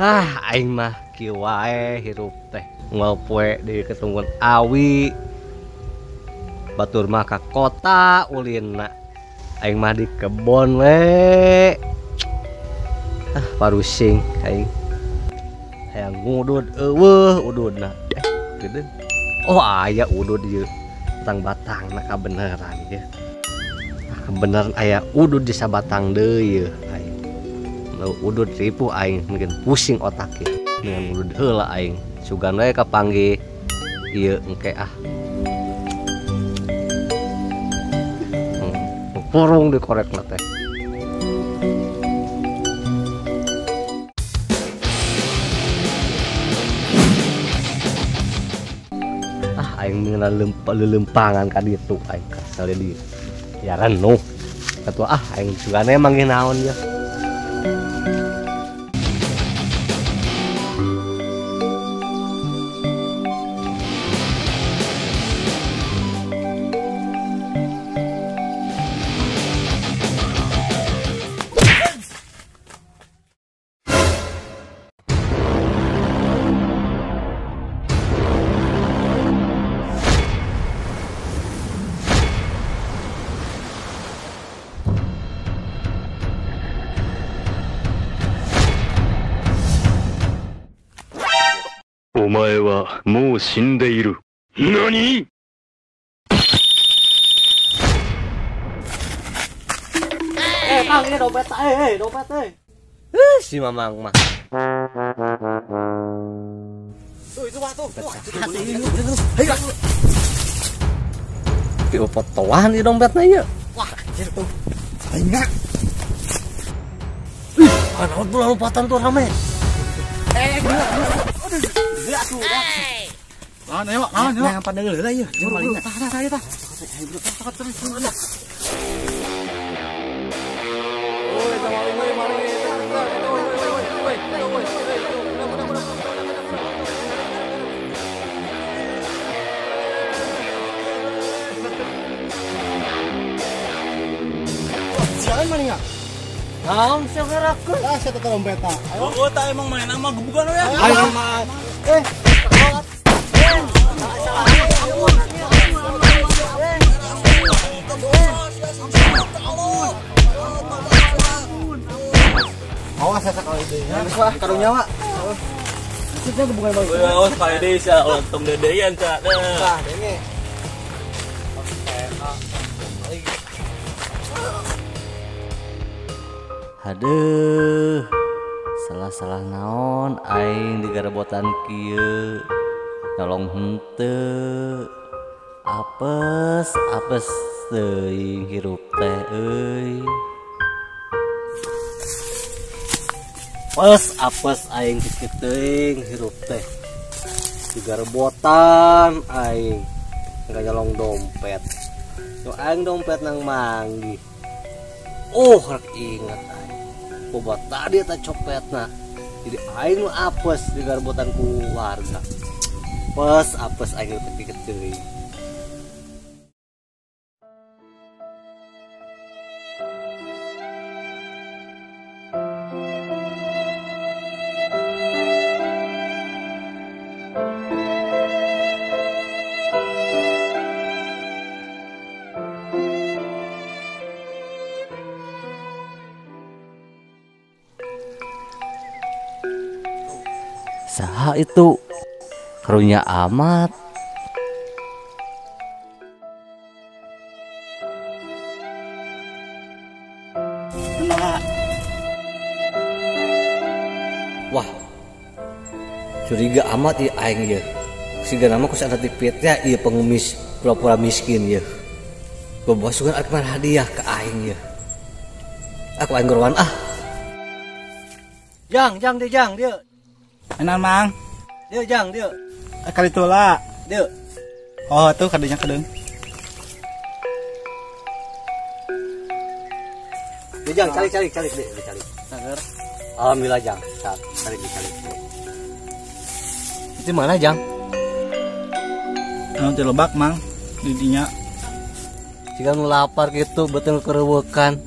Ah, aing mah kieu wae hirup teh. Unggal poe di ketunggun awi. Batur mah ka kota ulinna. Aing mah di kebon we. Ah, parusing aing. Hayang ngudud eueuh ududna. Geudeung. Oh, aya udud ieu. Batang-batangna kabeneran ieu. Ah, kabeneran aya udud di sabatang deui ieu aing. Nu udud ripuh aing mungkin pusing otak ieu. Dengan udud heula aing. Sugan we kapanggih ieu engke ah. Purung dikorekna teh. Ah, aing ngeunah lelempangan ka ditu aing kasal di ya renuh. Ketua ah aing sugane manggih naon ya. 何？ Kang, ini dompet, dompet, Si Mamang mah. Tuh, itu mah tuh. Tapi fotoan di dompetnya ya. Wah, anjir tuh. Ingat. Ih, kenapa tuh lompatan tuh rame? Gila. Aduh, gila tuh. Lawan ayo, lawan ayo. Yang pandang heula ieu. Jeung malingna. Tah, tah, tah, tah. Ayo, bro. Tah, terus. Oh, eta maling, maling. Sialan maling ah? Naon sia ngerakeun? Ah, sia teh dompetna. Ayo, tah emang main sama gebukan we ya. Ayo. Awas ya sekali deh. Geus lah karunya wa. Maksudnya gebukan balik. Awas kali deui sia ulah tong dedean sia. Tah, denge. Aduh, salah-salah naon aing digarebotan kieu. Nolong henteu. Apes, apes teuing hirup teh euy. Apes, apes aing kieu teuing hirup teh. Digarebotan aing enggak nyolong dompet. Nu aing dompet nang manggih. Oh, rek ingat aing. Boba tadi eta copetna. Jadi aing nu apes digarebotan ku warga. Apes, apes aing kieu teuing. Saha itu karunya amat. Wah, curiga amat ieu aing ieu. Siga nama ku sada tipitnya ieu pengemis pura-pura miskin ieu. Boboh sugan arek hadiah ke aing ieu. Aku aing gorowan ah. Jang, jang dia jang dia. Enak mang. Dia jang dia. Kali tula. Dia. Oh tuh kadenya kadeung. Dia jang cari cari cari dia cari. Sagar. Alhamdulillah jang. Cari cari. Itu mana jang? Anu teh lebak mang di dinya. Jika nu lapar gitu betul kereuwekan.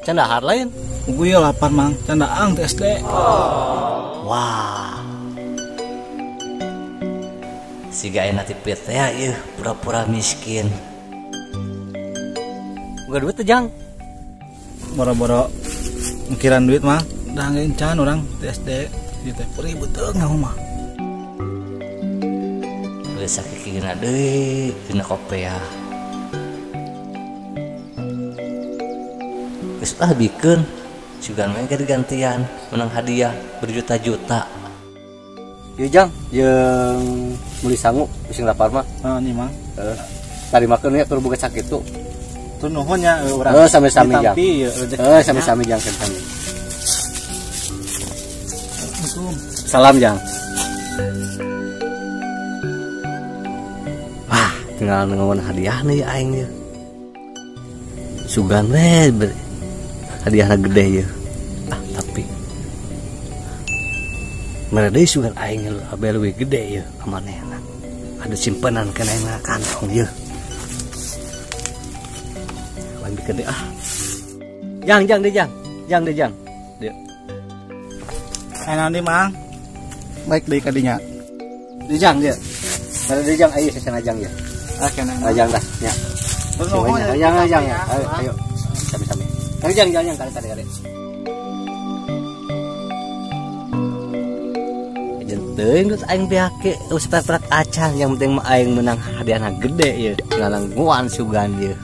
Can dahar lain. Ugu ya lapar mang, can daang teh SD. Oh. Wah. Siga ayeuna ti teh ieu pura-pura miskin. Boga duit teh, Jang? Boro-boro mikiran duit mah, dah ngencan urang di SD ieu teh ribut teu mah. Geus sakikina deui dina kopea. Geus lah bikeun sugan we gantian menang hadiah berjuta-juta. Ieu Jang, jeung meuli sangu bising lapar mah. Heeh, nih Mang. Heeh. Tarimakeun ya tur boga sakitu. Tur nuhun nya urang. Heeh, sami-sami Jang. Heeh, sami-sami Jang, sami-sami. Salam Jang. Wah, tinggal ngeun hadiah nih aing ieu. Sugan we hadiahna gede ieu. Ah, tapi mere deui sugan aing abe leuwih gede ieu amanehna. Ada simpenan kana aing kantong ieu. Lain gede ah. Jang, jang deui Jang. Jang deui Jang. Deui. Ayo nanti Mang. Baik deui ka dinya. Deui Jang deui. Mere deui Jang ayo sesana Jang ieu. Ah kana. Jang dah nya. Jang, jang, ayo, ayo, sami-sami. Ayo jang, jang, jang, kare, kare. Jenteung geus aing beake, geus perak acan, yang penting mah aing menang hadiahna gede ieu, ngalangguan sugan ieu.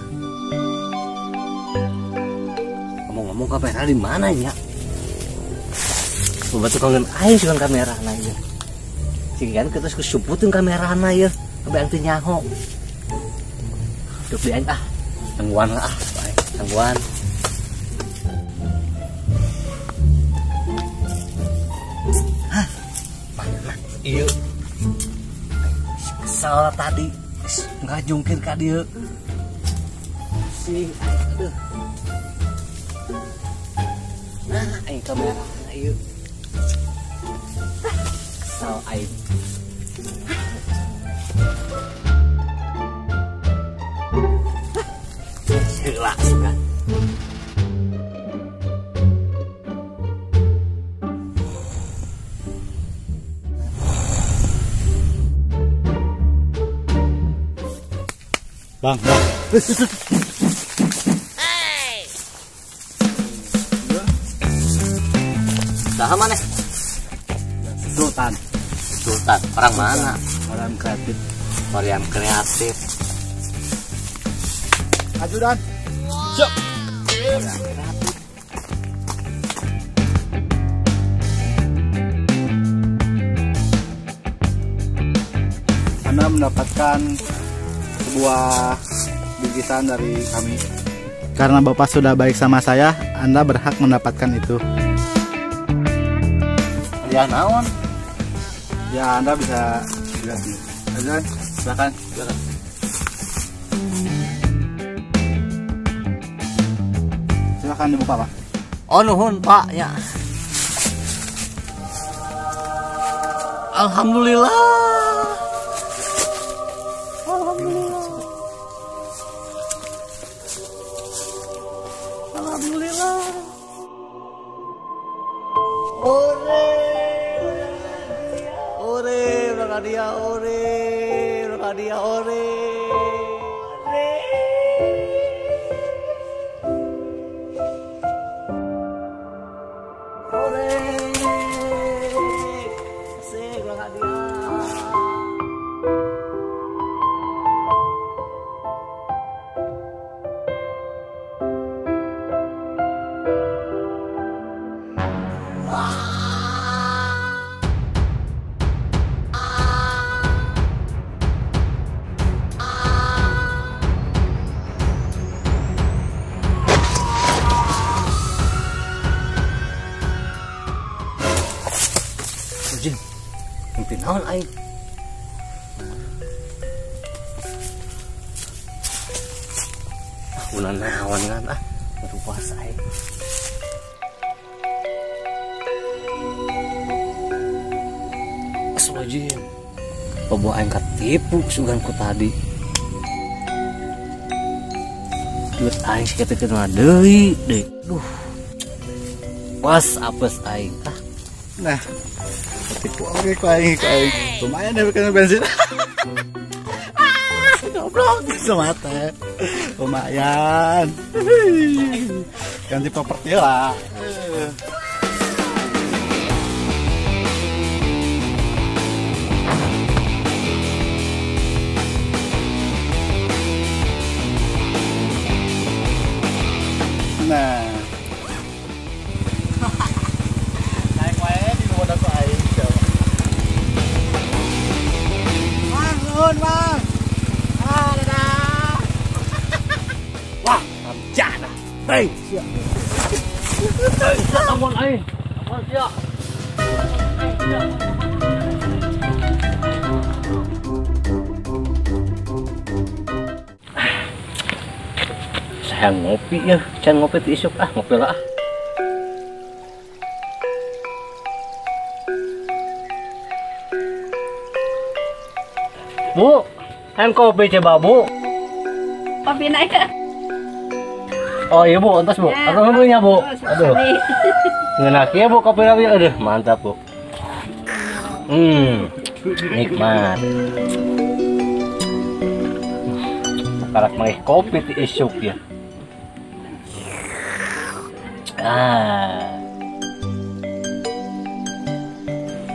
Ngomong-ngomong kamera di mana nya? Batu kangen aing sugan kamerana ieu. Singgan kita geus suputeun kamerana ieu, sampe aing teu nyaho. Duk di aing ah, tangguan lah ah, tangguan. Hah, mana ieu? Kesal tadi, nggak jungkir ka dieu. Sing, aduh. Nah, aing kamera ieu. Kesal aing. Heula sugan. Bang, bang. Hey. Saha maneh? Sultan. Sultan, orang mana? Orang kreatif. Orang kreatif. Ajudan. Siap. Anda mendapatkan sebuah bingkisan dari kami. Karena Bapak sudah baik sama saya, Anda berhak mendapatkan itu. Ya naon? Ya Anda bisa lihat sih. Ajudan, silakan. Silakan. Silakan dibuka, Pak. Oh, nuhun, Pak, ya. Alhamdulillah. Alhamdulillah. Alhamdulillah. Ore. Ore, urang hadiah ore, urang hadiah ore. Mimpi naon aing? Ah, ulah naon ngan ah, baru puasa aing. Astagfirullahaladzim. Bawa aing katipu suganku tadi. Duit aing sakitu deui deui. Duh. Was apes aing ah. Nah, tipu oke ku aing. Lumayan deh bikin bensin. Ah, goblok semata. Lumayan. Ganti properti lah. Nah, naik wae di luar aku aing coba. Mang, nuhun, Mang. Ah, dadah. Wah, amjana. Hei, siap. Hei, ampun aing. Ampun siap. Saya ngopi ya, saya ngopi di isuk ah, ngopi lah. Bu, yang kopi coba Bu. Kopi naik. Oh iya Bu, entas Bu. Ya, atau belinya Bu. Aduh. Ngenak ya Bu kopi lagi. Aduh, mantap Bu. Nikmat. Karak mah kopi di isuk ya. Ah.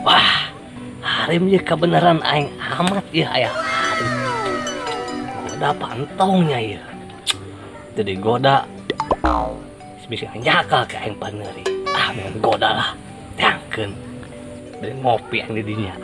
Wah, harim ya kebenaran aing amat ya ayah harim. Goda pantongnya ya. Jadi goda bisa nyakal ke aing paneri. Ah, memang goda lah. Tangkeun. Dari ngopi yang di dinya.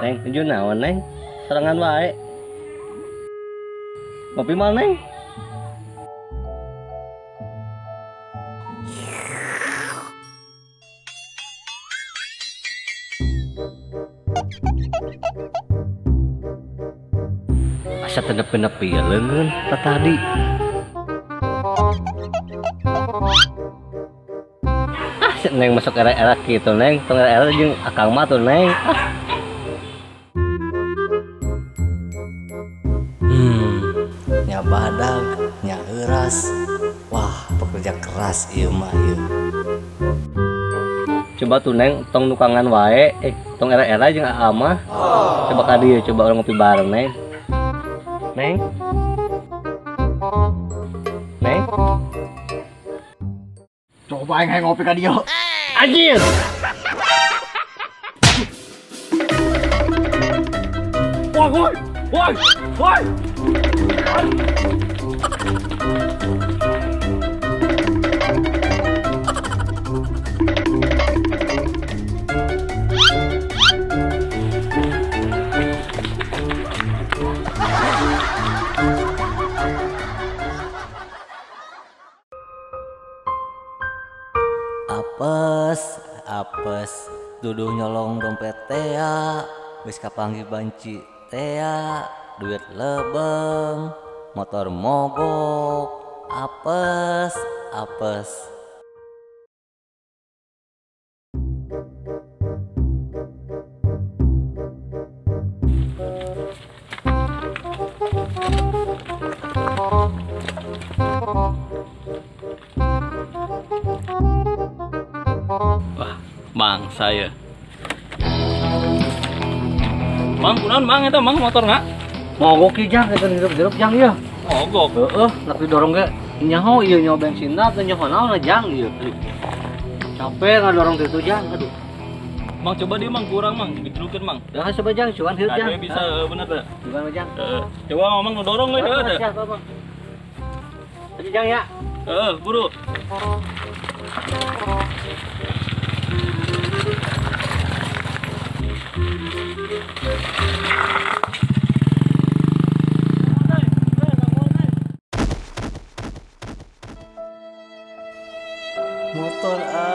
Neng, tujuh naon neng? Serangan wae. Ngopi mal neng? Asa teu nepi-nepi ya leungeun tadi. Ah, si neng masuk era-era kitu neng, tong era-era jeung akang mah tuh neng. Ah. Nya badag, nya heuras. Wah, pekerja keras ieu mah ieu. Coba tuh neng, tong nukangan wae, tong era-era jeung aa mah. Coba ka dieu, coba urang ngopi bareng neng. Neng. Neng. Coba aing hayang ngopi ka dieu. Anjir. Wah, woi. Woi, woi. Apes, apes, duduh nyolong dompet tea, geus kapanggih banci tea, duit lebeng, motor mogok, apes, apes. Wah, mang saya. Mang kunaon mang eta mang motor nggak? Mogok ieu jang eta hirup-hirup jang ieu. Mogok. Heeh, nak didorong ge nyaho ieu nyaho bensinna teu nyaho naon jang ieu. Capek ngadorong kitu jang, aduh. Mang coba dia mang kurang mang, diterukeun mang. Ya coba jang, cuman hirup jang. Bisa bener teh. Cuman jang. Heeh. Coba mang ngedorong we heuh teh. Siap, Bang. Ayo jang ya. Heeh, buru. Motor